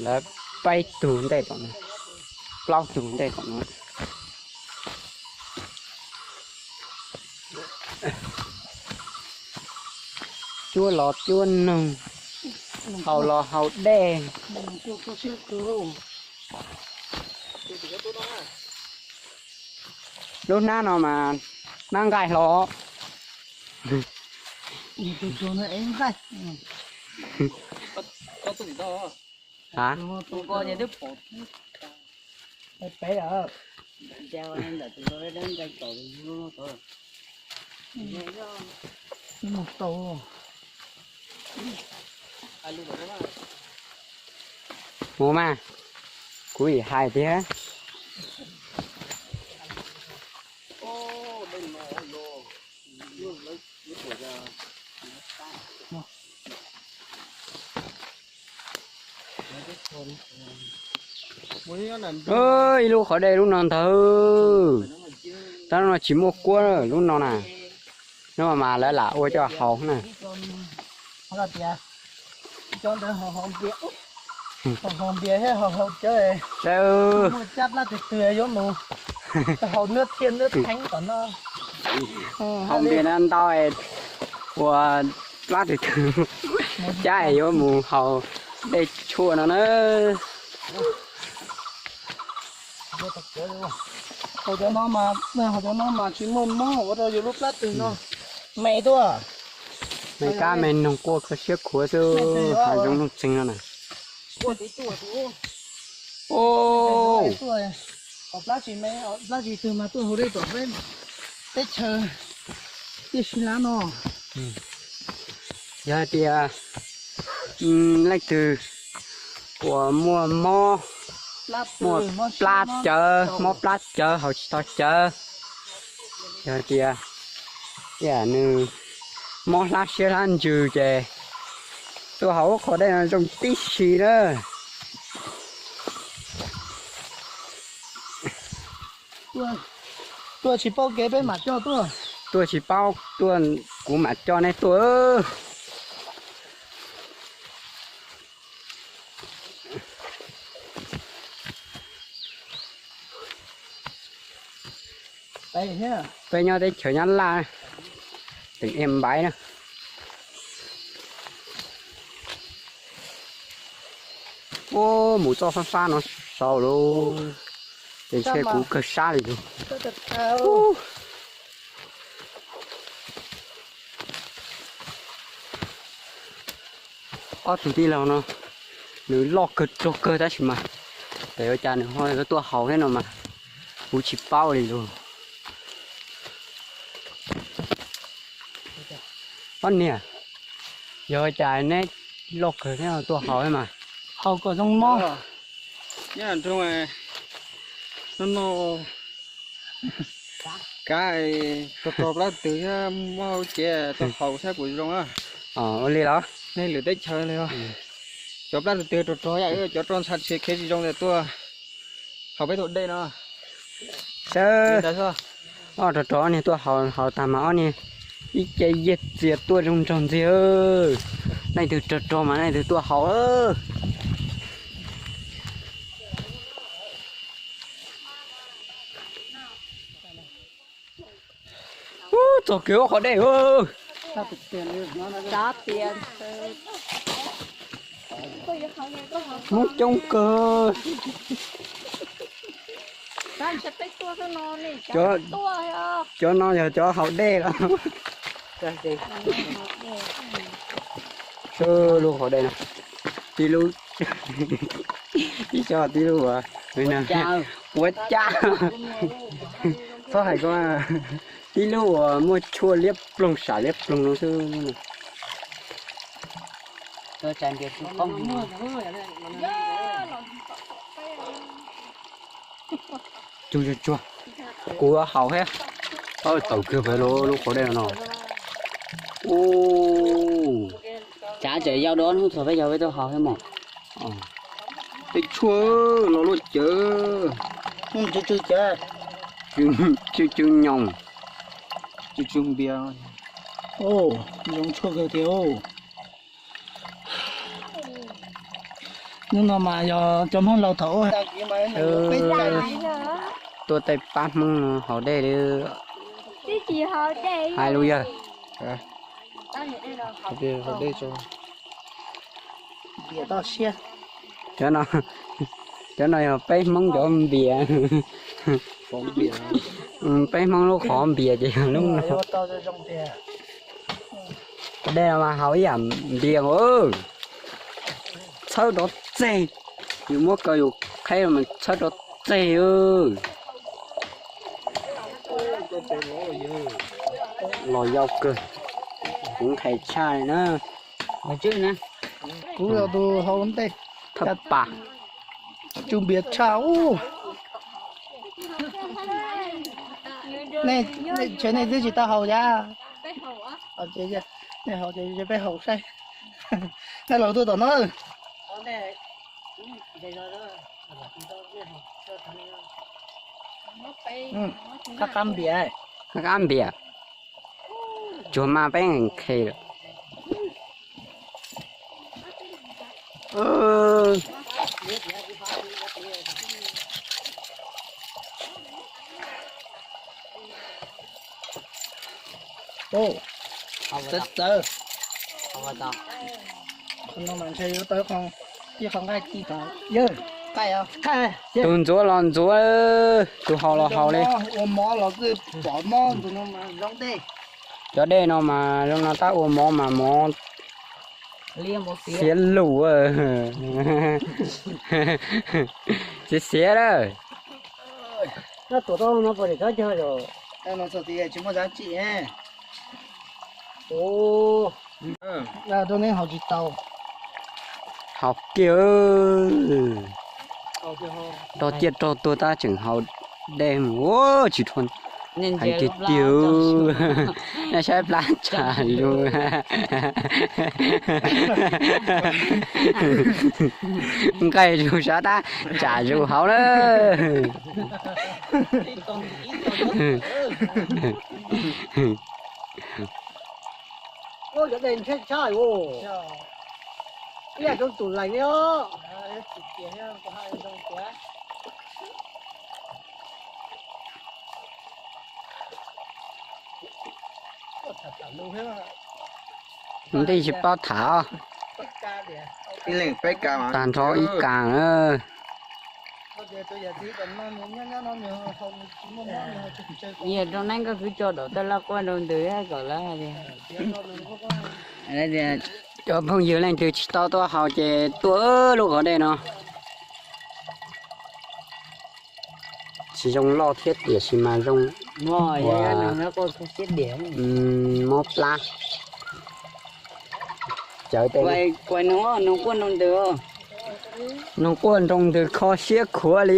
Lawv peb tug ntej tom no, plaub tug ntej tom no. Cuab los cuab noog, haus los haus dej. Lub hnab no mas hnab nqaij hlo. Mus mas, kuv ib hais tiag. Ib lub qhov dej lub no ntag. Tab no tsis muaj kuab lub no na. No mas lawv lam ua coj haus na. Haus npias no ntau, ua plab twg twg, cab yuav mus haus dej tshuaj no na. Haus cov no mas tsis muaj mob ua rau yus lub plab twg no me tuaj. Me kab me noog quaj kho siab khuav xwb, hav zoov nuj txeeg no na. Plab tsis twg mas tuaj haus dej tom peb teb chaws tiaj sib lab no. Yog hais tias leej twg uas muaj mob, muaj plab cawv, mob plab cawv haus tsis tau cawv, yog hais tias nws mob hlab siab hlab ntsws ces tuaj haus lub qhov dej no zoo tib si na. Tuaj tsis paub kev peb mam coj tuaj. Tuaj tsis paub tuaj, kuv mam coj nej tuaj. Peb nyob teb chaws Nyab Laj, tỉnh Yên Bái na. Ub, mus txoj fab fab no saud lauj, ces ntshe kuv kawg sab li lauj. Ob tug tij laug no nws loj kawg rog kawg tab sis mas, es ua cas nws ho tuaj haus thiab no mas kuv tsis paub li lauj. Ob niag, yog ua cas neb loj kawg thiab tuaj haus thiab mas? Haus kom zoo mob. Nyob nroog no no, kav rog rog plab twg thiab mob hauv cev tuaj haus saib puas zoo. Ua li los? Nej lwm teb chaws li os. Cov plab twg twg rog rog yam wb cov roj ntsha tsis khev tsis zoo ntawd tuaj haus peb tus dej no. Sawb, ob rog rog ob niag tuaj haus, haus tag mas ob niag ib ce yiag txias tuaj zoo nraug ntxiag. Leej twg rog rog mas leej twg tuaj haus. Ub, txog kiag lub qhov dej. Hmoob coob kawg. Cov no yog cov haus dej los? Sawb, lub qhov dej no, tib lub, ib co tib lub, puas cab. Txhob hais ko, tib lub uas muaj tshuaj liab ploog sam liab ploog no xwb. Tsuag tsuag tsuag, kuv haus thiab. Tawm kiag pem lub qhov dej no. Ub, tsav tseem yau dua hnub txog peb caug peb tuaj haus thiab mog. Tej tshuaj los luaj cawv. Tsw tsw cawv, tsw tsw nyoos, tsw tsw npias. Zoo tshuaj kawg tiag. Hnub no mas yog cov Hmoob laus thaum ub. Tuaj tej pab Hmoob no haus dej li. Hais lus yawg. Cov no, cov no yog peb Hmoob cov npias. Peb Hmoob lub qhov npias ces yog lub no. Dej no mas haus ib yam npias. Txhawb rov txeg, yus muab kaw yus qheb mas txhawb rov txeg. Los yau kawg, kuv nqhis tshaj li na. Kuv yog tus haus ntej. Thaj pas. Tsw npias tshaj ub. Nej, nej twb tsis tau haus yas. Nej haus ces peb haus saib. Nej los tuaj tom no. Qab qab npias. Qab qab npias. Tsuag mas peb nqhis lawm. Txawv txawv. Qhov no mas ntshe yuav tau ib qho nqaij ci tod. Tus ntxuav los ntxuav, tus haus los haus li. Ua mov los twb pom mob tus no mas zoo dej. Cov dej no mas zoo no tab ua mov mas mov xiav lus, xiav xiav lawm. Haus kiag, rau ciaj rau tuag tab tseem haus dej mus ua tsis dhau. Hais tiag tiag, nej saib plab tsam zus, nqaij zus sav tab tsam zus hauv lawm. Cov dej ntsheb tshaj, ib yam zoo tus lees li os. Ntej tsis paub tham, tag nrho ib kas na. Yog rau neeb koj kwv tso daus tej laj quaj rau ntws kom lawv hais tias, cov phooj ywg leej twg tsis tau tuaj haus ces tuaj lub qhov dej no. Tsis zoo loj thiab tiam sis mas zoo, ua, mob plab. Cawv tes, noog quaj noog ntws kho siab khuav li.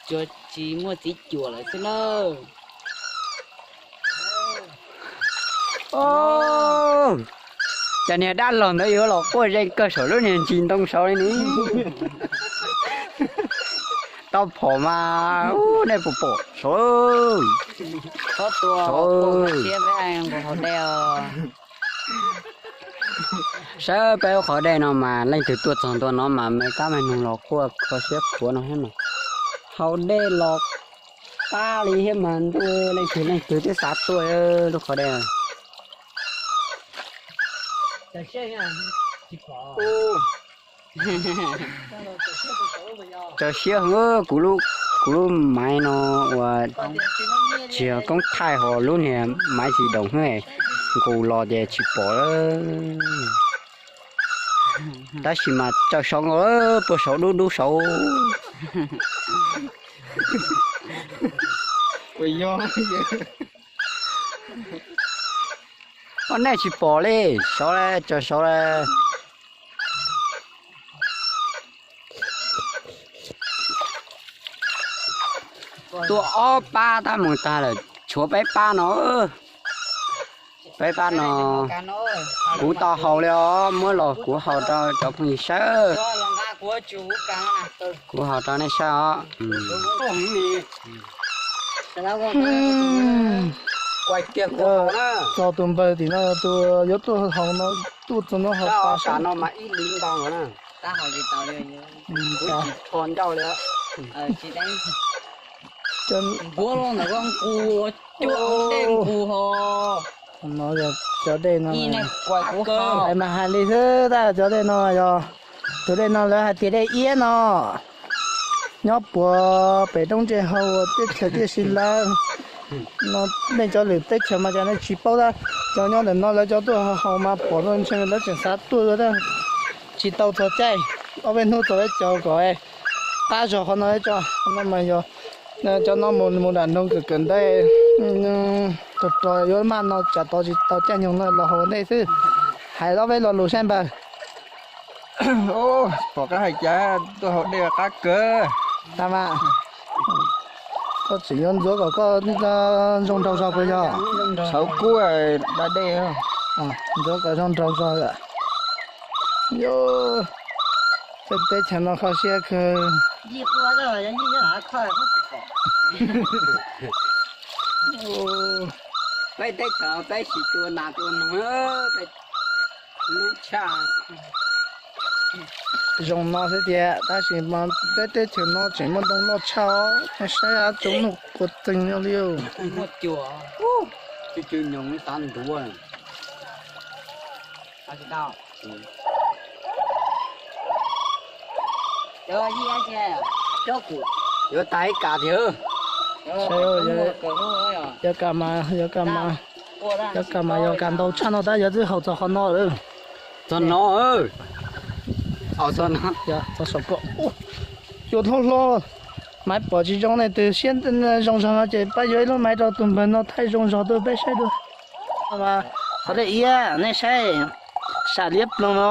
Tsuas tsis muaj txiv cuam lawm xwb na. Cov niag dab laug ntawd yuav los quaj zeeg kawg saum lub niag ntsis ntoo saud li ne. Tau phom mas, nej puas pom saud? Saib peb lub qhov dej no mas leej twg tuaj txog ntua no mas me kab me noog los quaj kho siab khuav no thiab mas. Haus dej los pab li thiab mas ntuj, leej twg leej twg twb xav tuaj lub qhov dej. Txaus siab heev, kuv lub, kuv lub maiv no uas tsis yog koob thaij hos lub niag maiv tsis doos xwb, nqus los ces tsis pom lawm. Tab sis mas tsaws saud nkaus, puag saud dub dub saud. Ua nej tsis pom li, saud, tsaws saud. Tuaj ob pab tab mus tag lawm, tshuav peb pab no. Peb pab no kuv tau haus li os, muab los kuv haus rau cov phooj ywg saib. Kuv haus rau nej saib os. Txog tus npawg tim no tus yuav tuaj haus no, tuaj txog no haus tas sab no mas ib li ntau no na. Nquab los ntawm koj nqus cuaj dej nqus ho. No yog cov dej no, mas hais li xwb tab cov dej no yog tus dej no lawv hais tias dej iab no, nyob puag pem roob ntsej hau teb chaws tij si lawm. No nej cov lwm teb chaws mas cas nej tsis paub tab, cov nyob ntawm no lawv cov tuaj haus mas pom no ntshe lawv tseem xav tuaj ua tab, tsis tau txog caij, ob peb hnub txog peb caug kom qab zog qhov no tso. No mas yog cov no mus mus nram nroog kawm kawm ntawv, rog rog yuav maj no tsam tau tsis tau caij nyoog no los haus nej xwb. Hais ob peb lo lus saib npawg. Pom qab hais cas tuaj haus dej qab kawg. Tag mas, koj tseem yuav ntxuav kom koj zoo nraug zog puas yog? Tshauv kub da dej. Ntxuav kom zoo nraug zog lawm. Yus, teb chaws no kho siab kawg. Peb teb chaws peb sim tua nas tua noog, peb lub tshaj. Zoo no xwb tiag tab sis mas peb teb chaws no tseem muaj ntoo loj tshaj os, nej saib tsoom nuj quav txeeg li. Cw cw nyoos xav ntuav. Yuav tag ib kas tiag. Yuav kas mas, yuav kas mas, yuav kas mas yog kas ntau tshaj no tab yuav twb haus txog qhov no lawm. Txog no, txog saum ko. Cua hlob hlob, maiv pom tsis zoo ne, tus siab zoo zog no ces pab yuav ib lub maiv rau tus npawg no thaij zoo zog tuaj peb saib dua. Qhov dej iab nej saib, sam liab ploog no.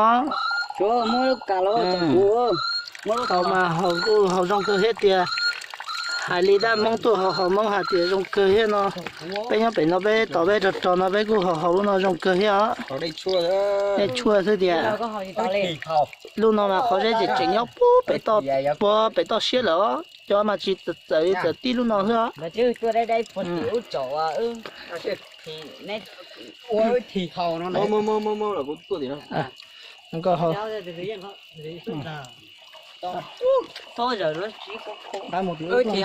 Thaum mas haus kuj haus zoo kawg thiab tias, hais li tab Hmoob tuaj haus haus Hmoob hais tias zoo kawg thiab no. Peb nyob pem no peb tos peb rog rog no peb kuj haus haus lub no zoo kawg thiab os. Dej tshuaj xwb tias. Lub no mas qhov zeb tseem tseem nyob puag pem toj, puag pem toj siab lawm os, cov mas tsis txawm li txawm tib lub no xwb os. Wb thim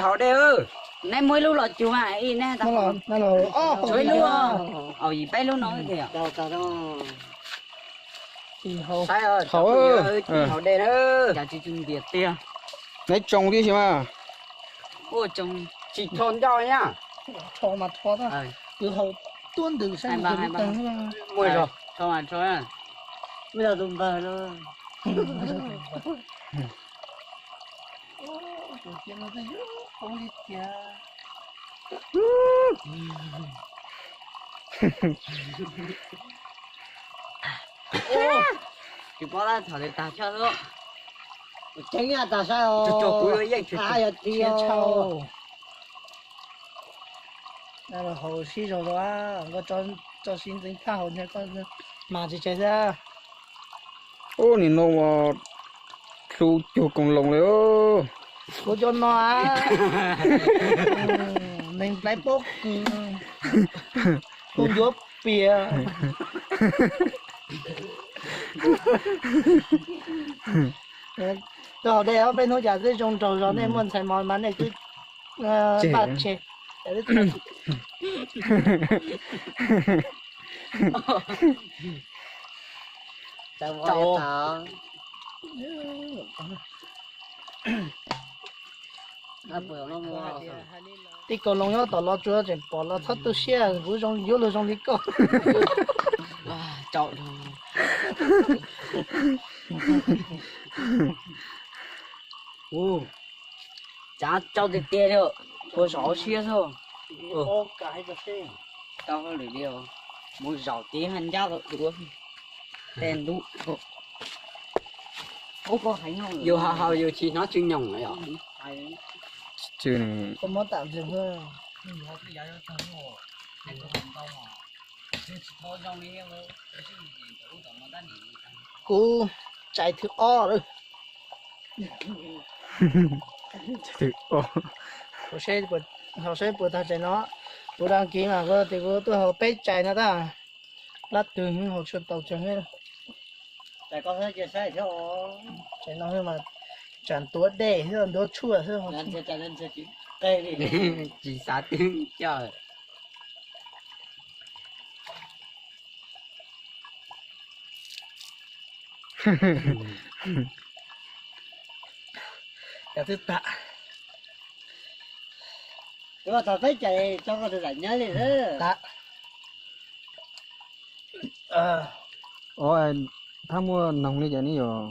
haus dej, neb muab ib lub los cuag, ib neb, tshuav ib lub, yim peb lub no. Haus dej, neb tsoo tib si mas. Tsis rho ncauj na. Muaj zog, rho mas rho. Tsis paub tab txhom li tag choj xwb. Tseeb yog tag saib os. Yog ti haus sib zog rau, nkauj tso sib ntxeev thaj haus ntshe koj mas tsis tseg xwb. Ub, nim no mas hlu cuag koos loos li. Kuv cov no neeg nplaiv pob kws, kuv ncuav pias. Rau hauv dej ob peb hnub cas twb zoo nraug zog, nej muaj ntxhais mos mas nej twb npaj tseg. Tib koos loos nyob tom los tsuas tseem pom los txhob tu siab, kuv zoo yuav luag zoo li koj. Cav tsau tiag tiag li, puas zom hauv siab xwb. Tau hauj lwm li, mus zaum tid haj ncab dua tej ntub. Yus haus haus yus tsis hnov tsw nyoos yom. Kuv tsais thwv ob lawm. Haus seb puas tag tsais no. Kuv đăng ký mas kuv tias kuv tuaj haus peb chai no tab, lab twg haus tshua tau tsev. Tsev no mas tsam ntuav dej xwb, ntuav tshuaj xwb. Tsis xav twb coj. Cov twb tag. Kuv thaum peb cais tso koj tus zam nyob li. Tab, thab muaj noog li cas ne yog?